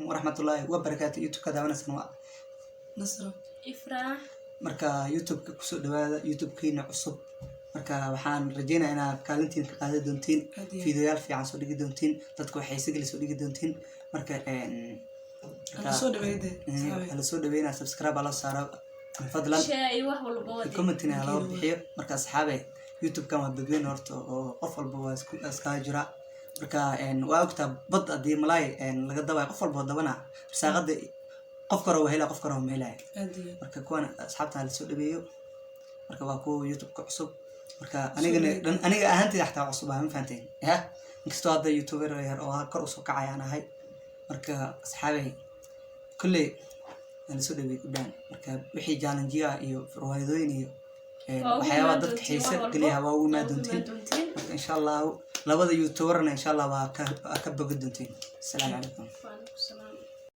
Waraxmatullaahi wabarakaatu. YouTube-ka daawanaysan waa Nasro. Ifraax. Marka YouTube-ka kusoo dhawaada, YouTube-kiina cusub. Marka waxaan rajeynaya inaad kaalintiin ka qaadan doontiin, Aad iyo aad. Fiidiyoyaal fiican soo dhigi doontiin, dadka waxay sigli soo dhigi doontiin. Marka Hala soo dhaweeyde. Waxaa lasoo dhaweynaya, subscribe hala saaro min fadlan. Share iyo wax walba wadi. Comment-ina loo bixiyo. Marka asxaabe, YouTube-kan waa badweyn horta oo qof walba waa isku iskaga jira. Marka waa ogtaa bad haddii malaay laga dabayo, qof walba oo dabana risaaqada qof karo waa helaya, qof karo ma helaya. Aad iyo aad. Marka kuwan asxaabta lasoo dhaweeyo. Marka waa kuwa YouTube-ka cusub. Marka anigana dhan aniga ahaanteyda xataa cusub ah, ma fahanteen ya? Inkastoo hadda YouTuber yar oo kor usoo kacayaan ahay. Marka asxaabey, kolley waa lasoo dhaweeyey gabdhahan. Marka wixii challenge-ya iyo riwaayadooyin iyo Waa ugu waxyaabaha imaan dadka doontiin, xiise wax walbo. geliya waa ugu imaan Waa ugu doontiin. imaan doontiin. Marka insha Allahu labada YouTuber-na insha Allah waa ka bogi doontiin. Asalaamu calaykum. Waalaikum salaam.